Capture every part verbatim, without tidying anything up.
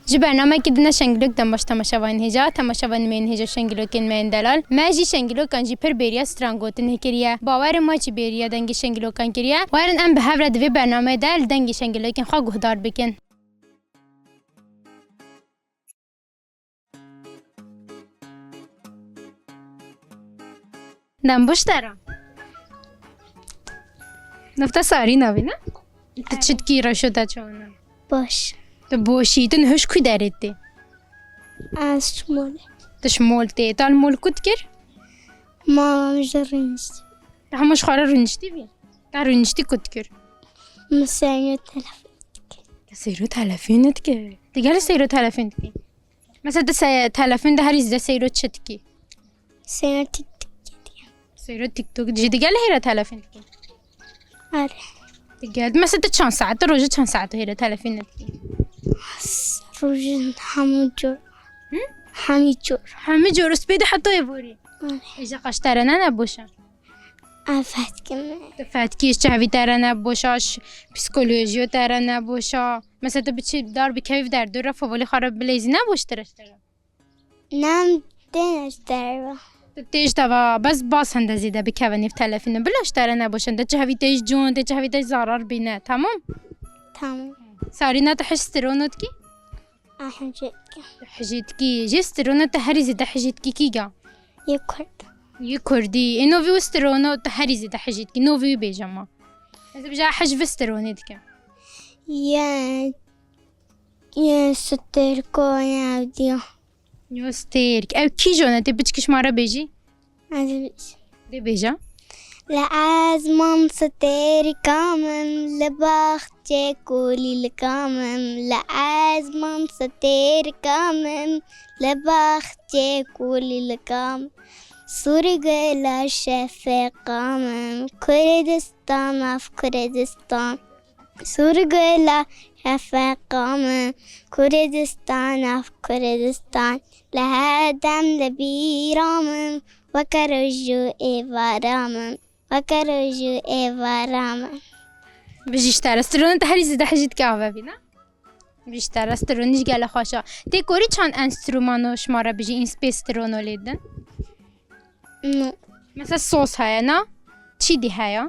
Ji bernamekî dine şengilok dem baş temaşevanên hêja, temaşevanên me yên hêja û şengilokên me yên delal. Me jî şengilokan jî pir bêriya strangotinê kiriye. Bawerim we jî bêriya dengê şengilokan kiriye. Werin em bi hev re di vê bernameyê de li dengê şengilokên xwe guhdar bikin. Dem boş te re. Navê te Sarî navê ne? Tu çi dikî, rewşa te çawa ne? Baş. Tu boşî, tu niha ji ku derê tê? Ez ji mol. Tu ji mol tê. Te li mol ku dikir? Mama min ji rûniştî. Te hema ji xwe re rûniştî bî? Te rûniştî ku dikir? Min seyro telefon dikir. Te seyro telefon dikir? Tu gelek seyro telefon dikî? Mesela tu se-, telefon de herî zêde seyro çi dikî? Seyro TikTok dikir. Seyro TikTok. Jî tu gelek hêra telefon dikî? Are. Tu gel-, mesela tu çend saet, tu rojê çend saet hêra telefon dikî? Rojê hemû cor. Hı? Hemî cor. Hemî cor, spê de heta êvorî. Are. Êja qaş te re ne neboş e? Ez fetkim. Tu fetkî, ji çavî te re neboş a, ji psîkolojiyo te re neboş a. Mesela tu biçî dar bikevî derdora favolê xwe re bileyzî neboştir e ji te re? Nam têne ji derve. Tu tê ji te ve, bes bas hende zêde bikeve nêv telefînê. Bila ji te re neboş e. De çavî te ji con, te çavî te zarar bîne. Tamam? Tamam. Sarîna, tu hej strono dikî? Ahecek. Tu hijîtkî. Jê strono tu herî zêde hijîtkî kî ga? Yê Kurd. Yê Kurdî. Ê novî û strono tu herî zêde hijîtkî. Novî wî bêje ma. Ez bêje hej vê stronê dike. Yê, yê stêrko yê evdiya. Yê stêrk. Ew kî jone tê piçkî ji ma re bêjî? Ez bêjim. Dê bêje. Li ezman stêrika min, li baxçê kulîlka min, li ezman stêrika min, li baxçê kulîlka min, Sûrgula şefeqa min, Kurdistan, av Kurdistan. Sûrgula şefeqa min, Kurdistan, av Kurdistan, li her dem li bîra min, weke roj û êvara min, weke roj û êvara min. Bijî ji te re. Stronê te herî zêde hijîtkî ava bîne? Bijî ji te re. Stronî jî gelek xweş e. Tê korî çend enstrûmano ji ma re bijî, înspê strono lê din? No. Mesela soz heye, na? Çî dî heye?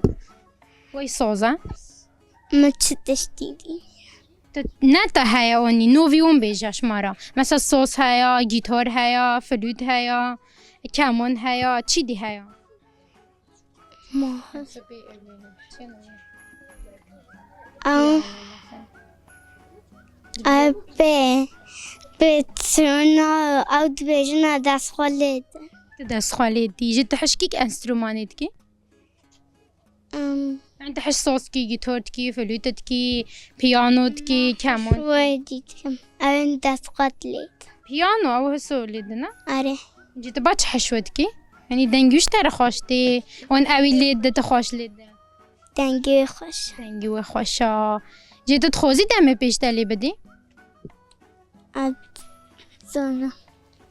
Wey soz e? Min çi tiştî dî? Tu ne te heye onî, novî wan bêje ji ma re. Mesela soz heye, gîtar heye, flût heye, keman heye, çî dî heye? Ma. Ew, ew pê, pê çûna, ew dibêjin, ez dest xwe lê didim. Tu dest xwe lê dî. Jî tu hişkî enstrûmanê dikî? Em. Yani tu hiş soz dikî, gîtor dikî, flûte dikî, piyano dikî, keman. Şûwê dî dikim. Ew ên dest xwe lê didim. Piyano, ew hiso lê dine? Erê. Cî tu baş hiş we dikî? Yanî dengî wî ji te re xweş tê, wan ewî lê dide, tu xweş lê dide? Dengî wê xweş. Dengî wê xweş a. Cî tu dixwazî demê pêş te lê bidî? Ez zana.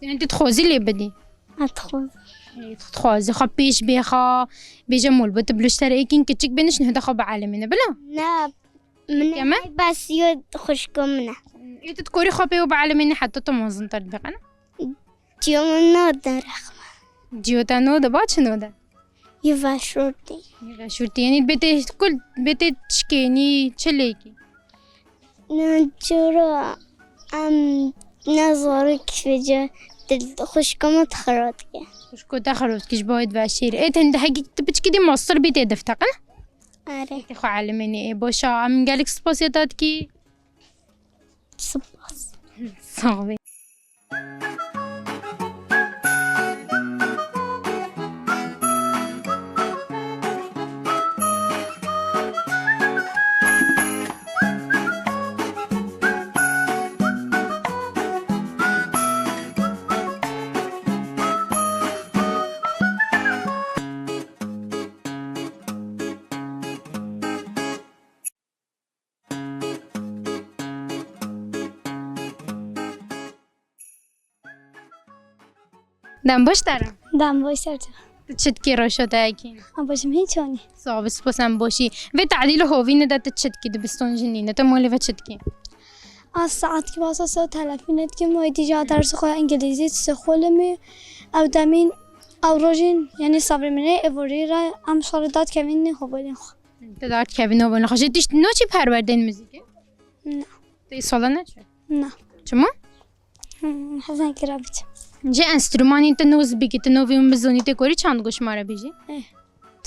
Yanî tu dixwazî lê bidî? Ez dixwazim. Ê, tu dixwazî xwe pêş bêxa, bêje mol bi tu bilo ji te re êkîn kiçik bêne, ji nuh de xwe bielimîne, bila? Ne, Min Keme? Bes yo xwişko min e. Ê tu dikorî xwe pê û bielimînî heta tu mezintir dibe, ne? Ciyo min no de rexme. Ciyo te no de, ba çi no de? Yê veşortî. Yê veşortî, yanî bê tê kul, bê tê tişkênî, çi lêkî? Ne coro em ne zarok vêce dil xwişko min xirot ke. Xwişko te xirot ke ji bo wê veşêrî. Ê te hekî tu piçkî dî mastir bî tê difteqin? Erê. Tê xwe elimînî, ê boşa. Em gelek spasiya te dikî. Spas. Sağ ol. Dem baş te re. Dem baş ser tu. Tu çi dikî, rewşa te yekî? Em baş in, hîn çawa nî? Sağ ol, spas, em boşî. Vê tadîl û hovînê de tu çi dikî, dibiston jî nîne, tu malê ve çi dikî? Ez saetkî basa se telefon dikim, wê dîja dersê xwe ya îngilîzî dişixulime. Ew demîn, ew rojîn, yanî sabrê min ê, êvorî re em şerê dadkevîn nê hobalên xwe. Tu dadkevîn nê hobalên xwe. Ji tişt no çi perwerdên muzîkê? Na. Tu îsala neçû? Na. Çima? Hmm, hezan kira biçim. Ji enstrûmanên tu noz bikî, tu novî min bizonî tê korî çand goş ma re bêjî? Eh.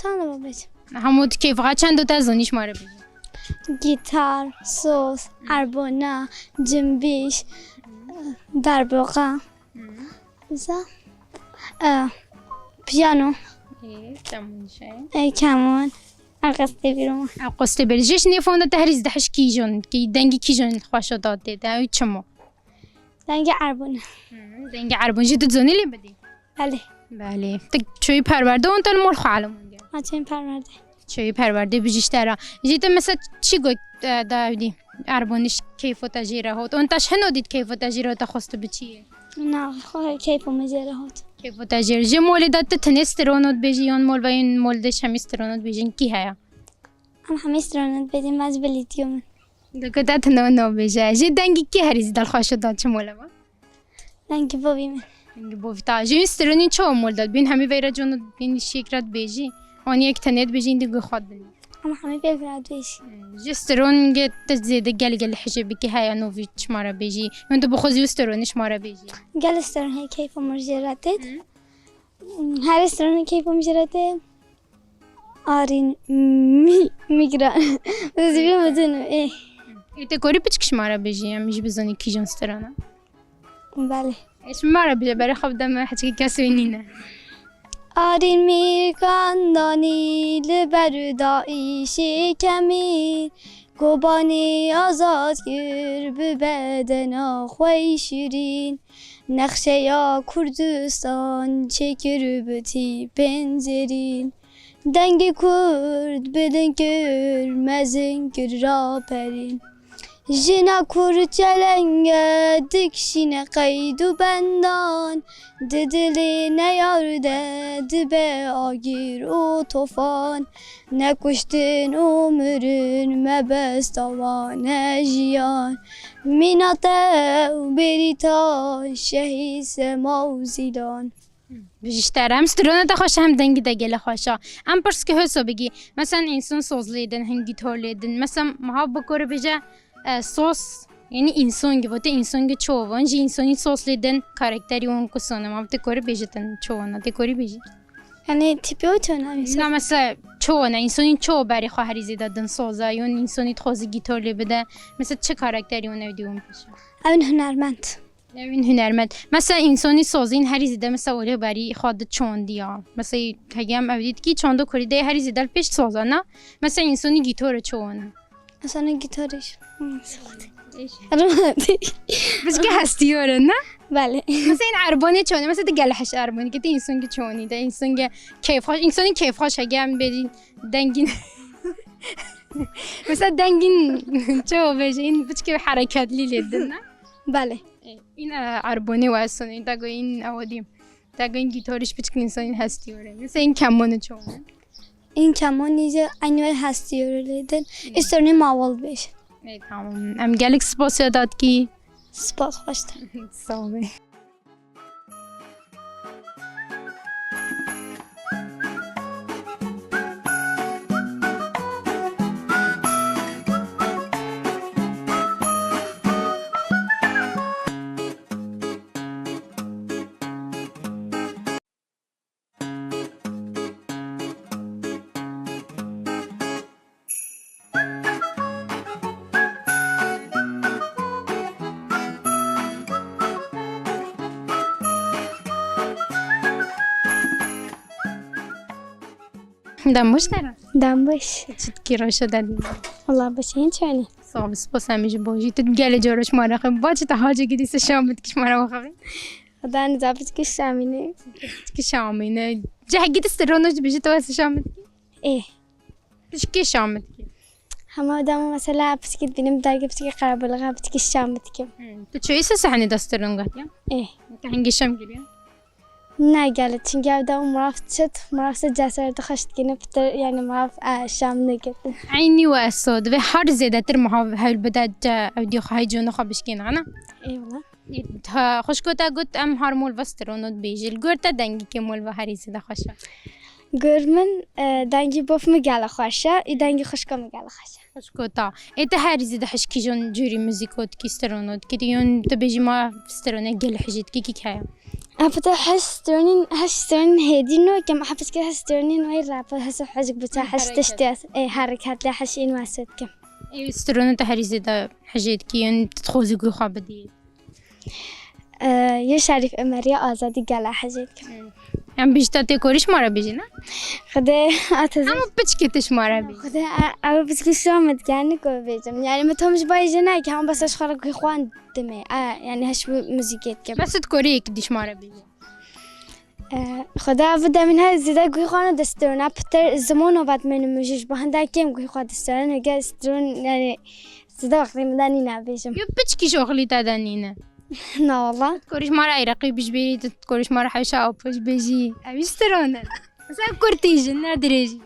Çanda babet. Hemû tu keyfa çend û te zanî ji ma re bêjî? Gîtar, soz, erbona, cimbîş, derboqa. Wisa, e, piyano. Ê, tamam şey. E, keman. Erqas tê bîro ma. Erqas tê bîro. Ji nêfon de te herî zî dehş kîjon, kî dengî kîjon xweşa da tê, te ew çimo? Dengê erbon. Hı, dengê erbon. Jî tu dizanî lê bidî? Belê. Belê. Tu çoyî perwerde û te li mol xwe elim ge? Ha, çoyî perwerde. Çoyî perwerde bijîşte ra. Jî te mesela çi got, e, da evdî? Erboniş keyfo te jê re hot. On taş heno dît keyfo te jê re hot, te xwest tu biçiyê? Na, xwe keyfo min jê re hot. Keyfo te jê re. Ji molê de tu tenê stronot bêjî, yon mol ve yon mol de şemî stronot bêjin kî heye? Em hemî stronot bêjin, ez bilîtiyo min. Dikete tu no no bêje. Jê dengî kî herî zî dilxweşo da çi mole ba? Dengî bovî min. Dengî bovî ta. Jê stronî çawa mol da? Bin hemî veyra cono bin şêkra dibêjî. An yek tenê dibêjî, indi gu xwe dibînî. Em hemî pêk re dibêjî. Jê stronî tu zêde gel gel hijê bikî heya novî çima re bêjî. Min tu bixwazî stronî çima re bêjî. Gel stronî keyfa min jê re têt. Hı. Her stronî keyfa min jê re tê. Arîn mi, migra. Zîvî mezin ê. Ê te korî piçik ji ma re bêjî, em jî bizanî kîjan strana. Belê. Ê ji ma re bêje, berê xwe bide me, heçikî kes wê nîne. Arîn mîrkan danî li ber dayîşê kemîn, Kobanê azad kir bi bedena xwe yî şirîn. Nexşeya Kurdistan çêkir bi tîpên zêrîn. Dengê Kurd bilind kir, mezin kir raperîn. Jina Kurd çelenge dikişîne qeyd û bendan. Di dilê neyar de dibe agir û tofan. Ne kuştin û mirin mebesta wan e jiyan. Mîna te û bêrîta şehîd Sema û Zîlan. Bijî ji te re. Hem strona te xweş e, hem dengî te gelek xweş e. Em pirs ki hoso bigî. Mesela însan soz lê din, hin gîtor lê din. Mesela miha bikore bêje, e, soz, yanî însan gibi, te însan gibi çoğu van. Ji însanî soz lê din, karakteri wan kusan e. Ma te kore bêje din çoğu ne. Te kore bêje. Yanî tipi o çona însan? Na mesela çoğu ne, însanî çoğu berê xwe herî zêde din soz e. Yon însanî dixwaze gîtor lê bide. Mesela çi karakteri wan ew dî wan pêşe? Ew in hunermend. Ew in hunermend. Mesela însanî sazîn herî zêde mesela olê berî xwe di çandî ya. Mesela hege em ew dît kî çanda kurî de herî zêde li pêş saza ne. Mesela însanî gîtore çoğu ne. Mesela gîtore. Romantik. Bijke hestiyore ne? Belê. Mesela in erbonê çoğu ne. Mesela di gel heş erbonî ki di însan ki çoğu ne de. Însan ki keyfxweş, însanî keyfxweş hege em berî dengîn. Mesela dengîn çoğu bêje, in bijke hereketli lê din ne? Belê. E, in, e, erbonê we sonê, dago in ew dî. Dago in gîtarîş piçik însanî hestî were. Mesela in kemanê çawa? In kemanî jî eynî wê hestî were lê din. Îstornî mawal bêj. E, tamam. Em gelek spas ya datkî. Spas xweş te. Sağ ol. Dem baş te re. Dem baş. Çi dikî, reşa te dî? Wela baş, hîn çawa ne? Sağ ol, spas em jî bo jî. Tu gelê cara ji ma re xwe. Ba çi te hacê gidî se şam bidikî ji ma re xwe. Xweda nizam piçkî şamîne. Piçkî şamîne. Cehekî tu sirrano jî bijî tu ez şam bidikî? Ê. Piçkî şam bidikî? Hema dema mesela piçkî dibînim dergê piçkî qerebolga piçkî şam bidikim. Hmm. Tu çoyî se sehnê de sirron gatiya? Ê. Te hingê şam giriya? Ne gelek, çinge ew de mirav çit, mirav se cesaret xweş dikine pitir, yani mirav, e, şam nigirtin. Eynî we esto, divê her zêdetir mihav hewl bide ce ew dî xwe hey cûnê xwe bişkêne, ne? Eyvallah. Ha, xwişko te got em har mol ve strono dibêjin. Li gor te dengî kê mol ve herî zêde xweş e? Gor min, e, dengî bof min gele xweş e, û dengî xwişko min gele xweş e. Xwişko ta. Ê te herî zêde hişk kîjon cûrî muzîko dikî, strono dikî? Tu yon tu bêjî ma strone gel hijî dikî, kî heye? Ê, pite hiş stronîn, hiş stronîn hêdî no kem, hepişke hiş stronîn wê rap, hiş hijik biçe, hiş tiştê, ê, hereketli, hiş în wesê dikim. Ê, strone te herî zêde hijê dikî, yan tu dixwazî guh xwe bidî? Ê, yê Şerîf Emeriya Azadî gele hijê dikim. Em bîjta tê korî ji ma re bêjî, ne? Xwedê atezin. Hemû piçkê tu ji ma re bêjî. Xwedê, e, ew piçkî şo min dike, niko bêjim. Yani min tom ji bayê jê nayê ki, hem bes ez xwe re guh xwe dimê. E, yani hiş muzîkê dikim. Bes tu korî yek dî ji ma re bêjî. Ee, Xweda bi demîn her zêde guhê xwe nedistirin. Pitir zimûn û vatmenî min jî ji bo hindek kêm guhê xwe distirin. Hege stirin, yani zêde wextê min de nîne bêjim. Yo piçkî ji oxlî te de nîne. Na wala. Korî ji ma re Iraqî bijbêrî, tu korî ji ma re hewşa Apo jî bêjî. Ew jî stirin in. Mesela kurtî jin, ne dirêjî.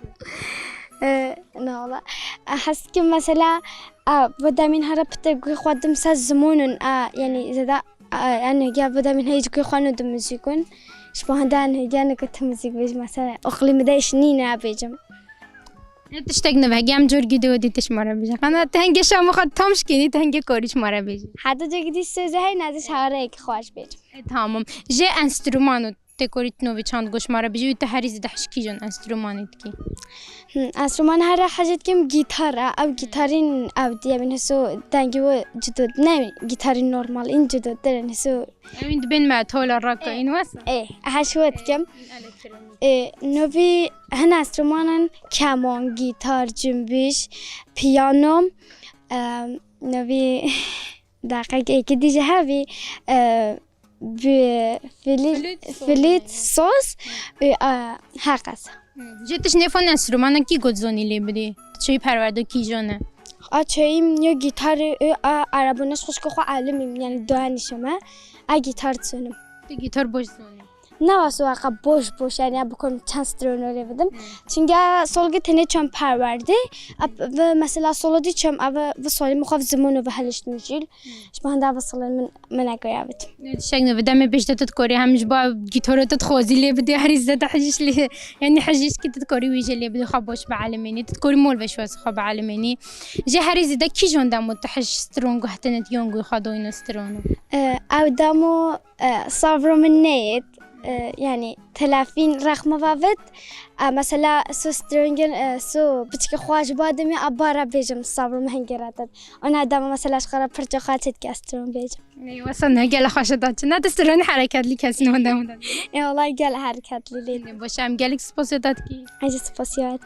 Ee, na wala. Hes dikim mesela, a, bi demîn here pitir guhê xwe dim ser zimûn in, a, yani zêde A, yani, ya bi demîn heyî guhê xwe nû dimizîkun. Ji bo hende, yani, ya nike tu mizîk bêjî, mesela, oxlî min de îş nîne bêjim. Ne tiştek nivehge em cor gîdê û dî tu ji ma re bêjî. Qana tu hengê şamê xwe tam şikênî, tu hengê korî ji ma re bêjî. Heta cor gîdî sözü heyî, nazik şawareyekî xweş bêjim. E, tamam. Jê enstrûmano tê korî tu novê çand goş ma re bijî û tu herî zêde hişk kîjon enstrûmanê dikî? Hı, enstrûman here hejê dikim gîtar e. Ew gîtarîn ew diye min hiso dengê we cido, ne gîtarîn normal, în cido dirin hiso. Ew în dibên me tola raka, e, în wesa? Ê, heş we dikim. Ê, novî hin enstrûmanan kemon, gîtar, cimbiş, piyano, em, novî Deqek êkî dî jî hevî, e, bi flît, flît, soz, e, heqes. Jê tu ji nêfon enstrûmanan kî got zonî lê bidî? Tu çêyî perwerdo kîjo ne? A çêyîm yo gîtarê, e, a erebûne ji xwişko xwe elimîm, yani doyanîşe me. A gîtar dizonim. Tu gîtar boş zonî? Ne wasa waka boş boş, yani ya bikom çend strono lê bidim. Çinga solgi tenê çem perwerdê. Ap, ve mesela solo dî çem, ave ve solî min xwe zimûno ve helişt mijîl. Ji bo henda ve solin min, min egoya bitim. Ne dişek ne, ve demê pêş de tu dikorî hem ji bo gîtoro tu dixwazî lê bidî, herî zêde hejîş lê, yani hejîş ki tu dikorî wî jê lê bidî, xwe boş bielimênî, tu dikorî mol ve şwes xwe bielimênî. Jê herî zêde kîjon demo tu hej stron guhtine yon guy xwe doyno strono? E, ew demo, e, sabro min neyêt. E, yani telefîn rexme ve vit. E, mesela so strongin, e, so piçke xwe ji ba demê a bara bêjim sabro min hingê re tet. Ona dema mesela ji xwe re pirça xwe çêt ke stron bêjim. Ê, wesa ne gele xweşe da çi? Ne tu stronî hereketli kesî ne dema da. E, wala gel hereketli lê. Ê, baş em gelek spas da ki. Ez spas ya.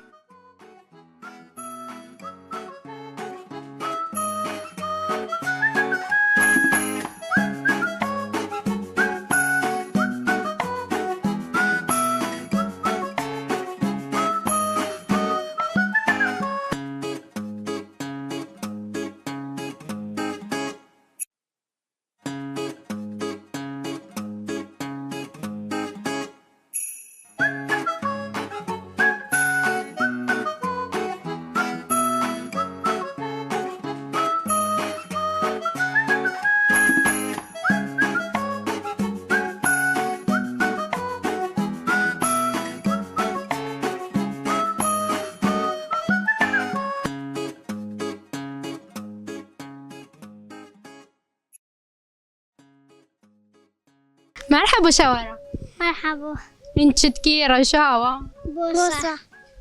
Merheba şawara. Merhaba. Hûn çitkî, reşa awa? Bosa.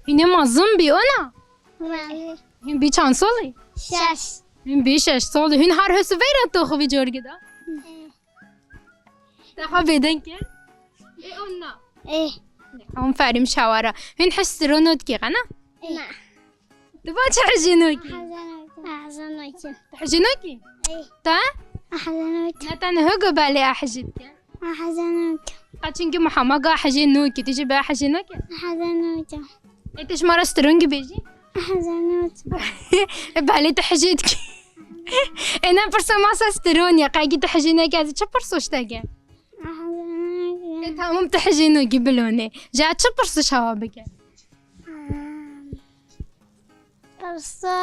Hûn ê mezin bî, ona? Belê. Hûn bî çand salî? Şeş. Hûn bî şeş salî. Hûn her hesû veyra toxivî corgi da? Ê. Te xwe bêdeng kir? Ê, ona? Ê. Hûn ferîm şawara. Hûn his siro notki, qana? Ê. Na. Tu va çi hejînokî? Hejînokî. Hejînokî. Tu hejînokî? Ey. Te? Hejînokî. Ne te niho go belê a hejî dike? Hejînokî. Qeçinkî Muhammed ga hejînokî, tu jî be hejînokî? Hejînokî. Ê tu ji ma re strongî bêjî? Hejînokî. Ê belê tu hejî dikî. Ê ne pirsa masa stronî, qegî tu hejînokî, ez çi pirso ji te ke? Hejînokî. E, tamam, tu hijê nokî bilonê. Ji çi pirsiş hawa bike? Pirso.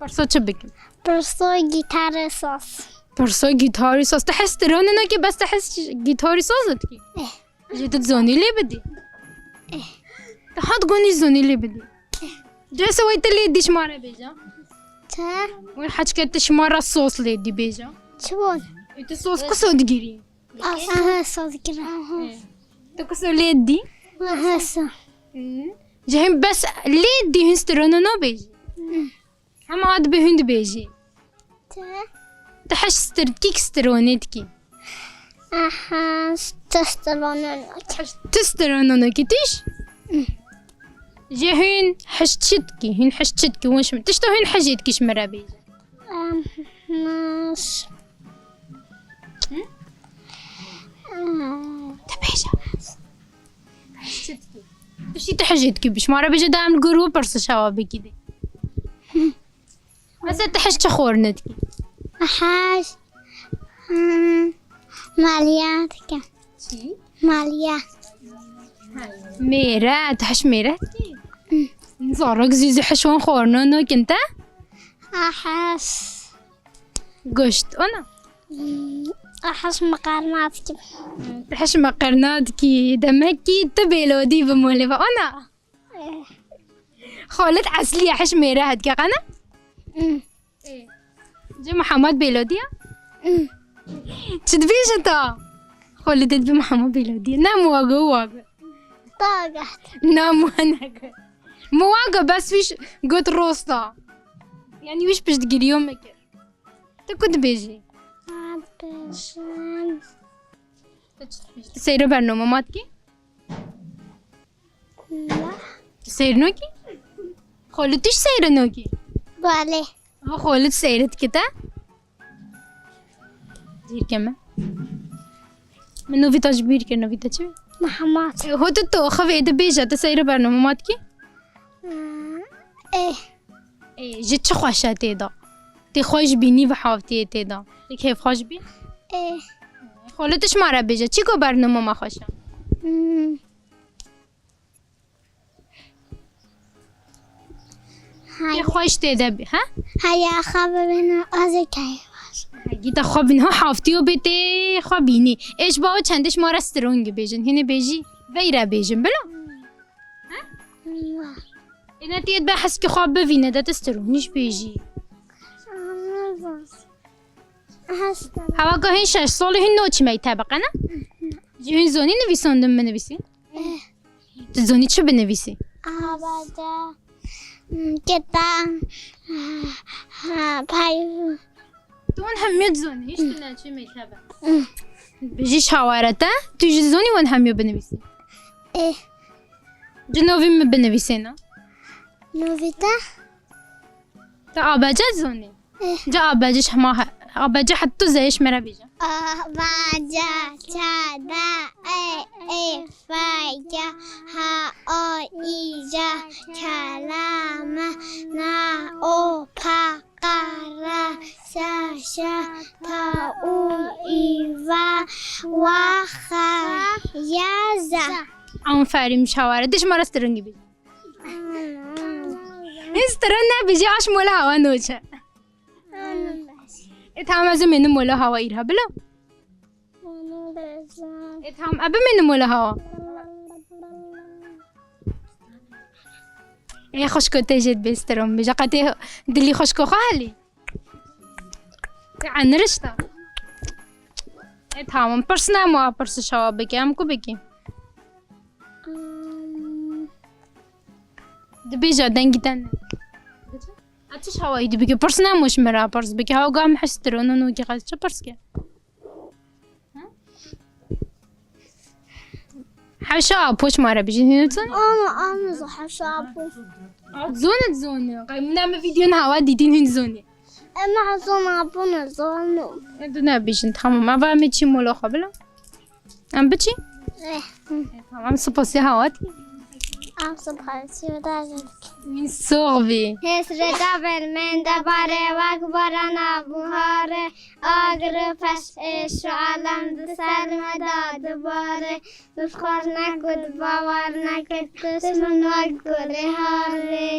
Pirso çi bikim? Pirso gîtarê saz. Pirso gîtarê saz. Tu hez tironê nokî, bes tu hez gîtarê saz dikî? Eh. Ji tu dizonî lê bidî? Eh. Tu hat gonî zonî lê bidî? Eh. Duyese wey tu lê dî ji ma re bêje. Te? Wey heçke tu ji ma re sos lê dî bêje. Çi bûn? E, tu sos kuso digirî? Aha, saz kira. E. Tu kuso lê dî? Aha, sa. Hı. Ji hin bes lê dî hin stirona nabêjî. Hı. Hema dibe hin dibêjî. Te? Tu heş stir dikî ki stironê dikî? Aha, tu stirona nokî. Tu stirona nokî tîş? Hı. Ji hin heş çi dikî? Hin heş çi dikî? Wan şim. Tişta hin hejê dikî ji min re bêje. Em, nas. Hı? Em. Te bêje. Heş çi dikî? Tu şî tu hejê dikî. Bi ji ma re bêje de em li gor we pirsiş hawa bikî de. Mesela tu heş çi xwarine dikî? Heş. Hmm, maliye dikim. Çi? Maliye. Mêre, tu heş mêre dikî? Hmm. Zarok zî zî heş wan xwarine nakin te? Heş. Goşt, ona? Hmm, heş meqerna dikim. Tu heş meqerna dikî, demek ki tu bêlodî bi molê ve, ona? Eh. Xalit eslî ye, heş mêre hedke qene? Hmm. Eh. Ci Mihemed bêlodî ye? Hmm. Çi dibêje ta? Xalit dê bi Mihemed bêlodî ye. Ne mi wage, wage. Ta gehte. Ne mi wage. Mi wage bes wîş got rosta. Yani wîş piştgiriyo me kir. Tu ku dibêjî? Ha, dibêjim. Tu çi dibêjî? Tu seyro bernama ma dikî? Na. Tu seyr nokî? Xolitiş seyr nokî? Bale. Ha, xolit seyr dikî te? Dîr keme. Min novîta ji bîr kir, novîta çi? Mihemed. E, ho tu to xivê dibêje, tu seyr bernama ma dikî? Hmm, ê. Ê, ji çi xweş e tê de? Tê xweş bî, nîv hawtiyê tê de. Tê kêfxweş bî? Ê. Xolitiş ma re bêje, çîko bernama ma xweş e? Hmm. Tê xweş tê de bî, he? Heya xwe bibîne, ez ê keyf baş. Gîta xwe bîn, ha haftiyo bê tê xwe bînî. Ê ji bawe çendiş ma re strongî bêjin, hînî bêjî, veyre bêjin, bila? He? Na. Ê ne tê be heskî xwe bivîne, de tu strongîş bêjî. Hasta. Hewa ka hin şeş salî hin noçî meytebe qene? Ji hin zonî nivîsandin binivîsî? Eh. Tu zonî çi binivîsî? Abaca, hmm, kita, ha, pay. Tu wan hemî dizanî, hiç tu neçî mektebi. Hmm. Bijî şaware te, tu jî dizanî wan hemî binivîsî? Eh. Ji novî min binivîsêne. Novî te? Tu A B C dizanî? Eh. Ca A B C ji hema he-, A B C het tu zeyş me re bêje. A, B, C, Ç, D, E, F, G, H, I, J, K, L, M, N, O, P, Q, R, S, Ş, T, U, V, W, X, Y, Z. Aferîn, şaware. Tu ji me re stirongî bî. Hîn stiron nebî, jî aş mola hewa noçe. Ê, tamam, ez ê mênim mola hewa îr ha, bila? E, tamam, e, bimînim wela hewa. Ê, xwişko te jê dibê stiron bêje. Qetê dilî xwişko xwe helî? Te enirişta. E, tamam, pirs nemo, a pirsiş hewa bike, em ku bikî? Dibêje dengî te ne. A çi hawayî dibike? Pirs nemo ji min re pirs bike. Hewa gam hestir, onu nû ki qas çi pirs ke? Hewşa apo ji ma re bijîn hîn zon? Ama, ama, zo hewşa apo. Zon zon. Qey min em videon hawa dîtin hîn zon. Em zon apo ne zon. E, tu ne bijîn, tamam. Ava me çî molo xwe bila. Em biçî? Eh. E, tamam, spasiya hawa. Em sibxaltî û dajin. Min soxbî. Hêsrê da bermên de barê wek barana buharê. Agir û peş êş û alem di ser me de dibare. Bi xwar nekut, bawer nekut, dişmin wek gurê harê.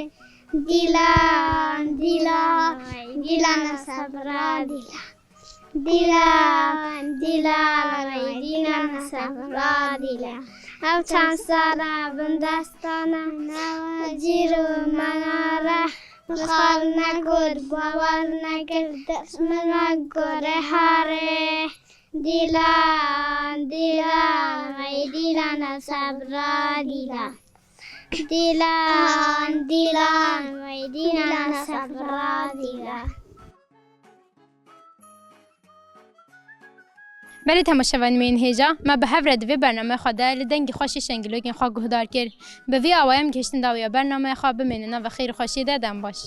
Dîlan, dîlan, dîlan e sebra dîlan. Dîlan, dîlan, wey dîlan e sebra dîlan. Ev çend sala bin destane, cîr û menare. Bi xwar nekut, bawer nekut, dişmin wek gurê harê. Dîlan, dîlan, wey dîlan e sebra dîlan. Dîlan, dîlan, wey dîlan e sebra dîlan. Belê temaşevanên hêja, me bi hev re di vê bernameya xwe de li dengê xweş ê şengilokên xwe guhdar kir. Bi vî awayî em gihiştin dawiya bernameya xwe, bimêne nava xêr û xweşiyê de, dem baş.